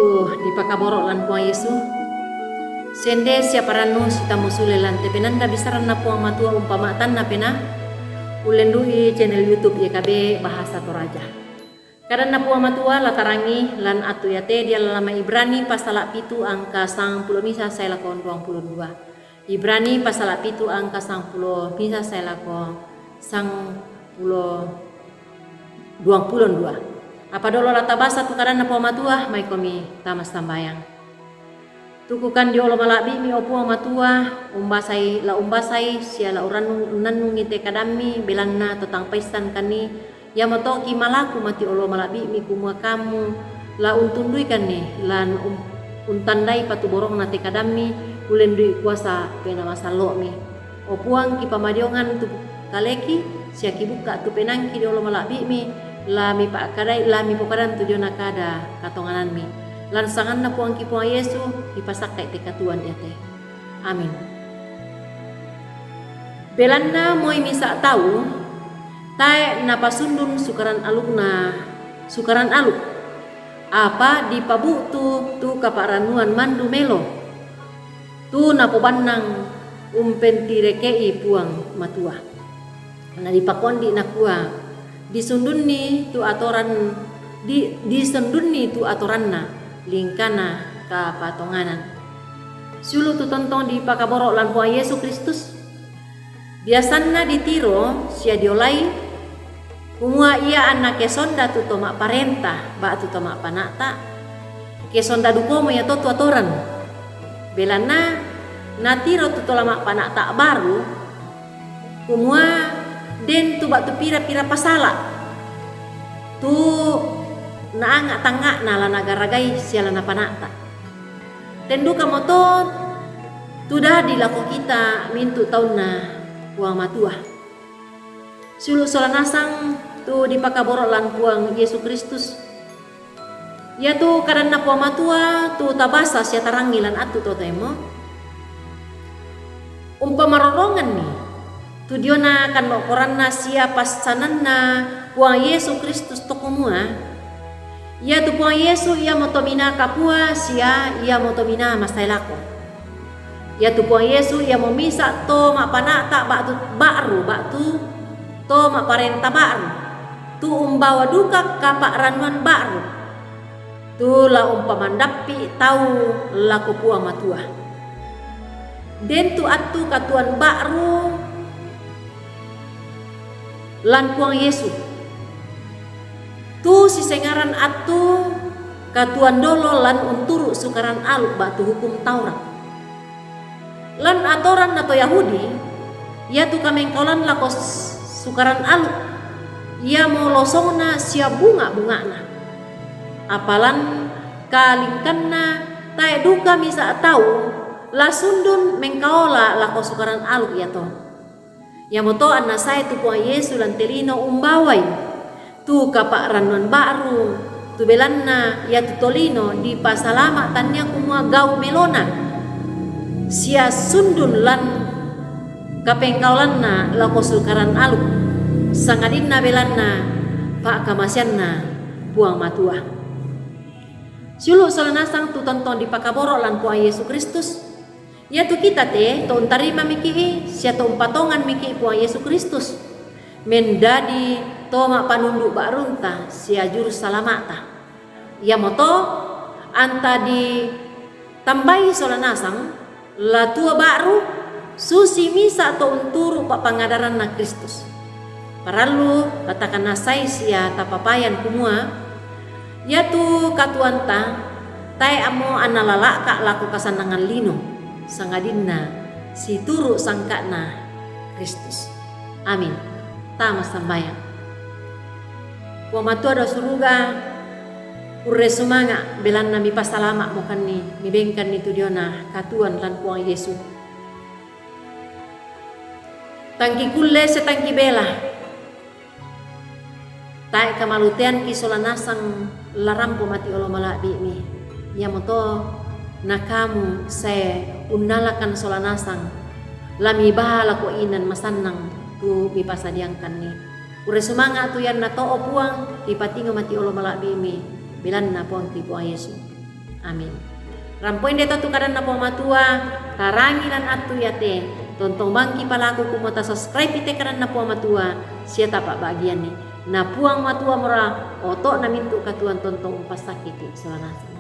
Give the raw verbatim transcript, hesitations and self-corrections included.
Dipakaboro' lan Puang Yesu. Sende sia parannu sitammu sule lan te penanda bisaranna Puang Matua umpama'tanna penaa, ullendu'i channel YouTube Y K B Bahasa Toraja. Kadanna Puang Matua la tarangi lan attu iate dialla lama Ibrani pasala pitu angka sangpulo misa sae lako duangpulo dua. Ibrani pasala pitu angka sangpulo misa sae lako sangpulo duangpulo dua. Apa dolo la tabasa tu kadanna Puang Matua, maikomi tama sambayang. Tukukan dio olo mala'bi'mi, o Puang Matua, umbasai, la umbasai sia la urannung-, unnannungi te kadammi, belanna to tang paissankanni, iamoto kimalaku mati olo mala'bi'mi kumua kamu la untunduikanni, lan un-, untandai patuborongna te kadammi, ullendu'i kuasa Penaa Masallo'mi. O Puang, kipamadiongan tu kaleki, sia kibukka tu penaangki dio olo mala'bi'mi, la mipa'kadai, la mipokadan tu diona kada katonganammi. Lan sanganna Puangki Puang Yesu, kipasakkai te katuoan iate. Amin. Belanna moi misa tau, tae' napasundun sukaran alukna, sukaran aluk, apa dipabu'tu tu kapa'rannuan mandu melo, tu napobannang umpentireke'i Puang Matua. Nadipakondi' nakua, disundunni tu atoran, di-, disundunni tu atoranna, lingkana kapatonganan. Siulu' tu tontong dipakaboro' lan Puang Yesu Kristus. Biasanna ditiro sia diolai, kumua ia anna kesonda tu to ma'parenta ba'tu to ma'pana'ta, kesonda dukomo iato tu atoran. Belanna natiro tu to la ma'pana'ta baru, kumua den tu ba'tu pira-pira pasala, tu naanga' tangnga'na la nagaragai sia la napana'ta. Ten dukamoto tu dadi lako kita mintu' taunna Puang Matua. Siulu' sola nasang tu dipakaboro' lan Puang Yesu Kristus. Iatu kadanna Puang Matua tu tabasa sia tarangi lan attu to taemmo. Umpamaroronganni tu diona kanno koranna sia passananna Puang Yesu Kristus to kumua, iatu Puang Yesu iamoto minaa kapua sia iamoto minaa masae lako. Iatu Puang Yesu iamo misa' to ma'pana'ta ba'tu, ba'ru, ba'tu to ma'parenta ba'ru, tu umbawa duka kapa'rannuan ba'ru, tu la umpamandappi tau lako Puang Matua. Den tu attu katuoan ba'ru lan Puang Yesu. Tu sisengaran attu katuoan dolo lan unturu' sukaran aluk ba'tu Hukum Taurat. Lan atoranna to Yahudi, iatu kamengkaolan lako s-, sukaran aluk, iamo losongna sia bunga'-bunga'na. Apa lan kalingkanna tae' duka misa' tau la sundun mengkaola lako sukaran aluk iato. Iamoto anna sae tu Puang Yesu lan te lino umbawai tu kapa'rannuan ba'ru, tu belanna iatu tolino dipasalama' tannia kumua gau' melona sia sundun lan kapengkaolanna lako sukaran aluk, sangadinna belanna pa'kamaseanna Puang Matua. Siulu' sola nasang tu tontong dipakaboro' lan Puang Yesu Kristus. Iatu kita te to untarimamiki' sia to umpatonganmiki' Puang Yesu Kristus mendadi to ma'panundu' ba'runta sia Juru Salama'ta. Iamoto anta ditambai sola nasang la tuo ba'ru, susi misa' to unturu' pa'pangadaranna Kristus. Parallu la takanassai sia tapapayan kumua, iatu katuoanta tae' ammo anna lala'ka' lako kasannangan lino, sangadinna situru' sangka'na Kristus. Amin. Tama sambayang. Puang Matua dao suruga, urre sumanga' belanna mipasalama'mokanni, mibengkanni tu diona katuoan lan Puang Yesu. Tangki kulle sia tangki bela. Tae' kamaluteanki sola nasang la rampo mati olo mala'bi'mi. Iamoto nakamu sae unnalakan sola nasang la mibaa lako inan masannang tu mipasadiangkanni. Urre sumanga' tu ianna to, o Puang, kipatingo mati olo mala'bi'mi, belanna Puangki Puang Yesu. Amin. Rampoinde to tu kadanNa Puang Matua, tarangi lan attu iate, tontong bangki palaku kumua tasubscribe i te kadanNa Puang Matua, sia tapa'bagianni. Na Puang Matua mora oto'na mintu' katuoan tontong umpassakkiki sola naseng.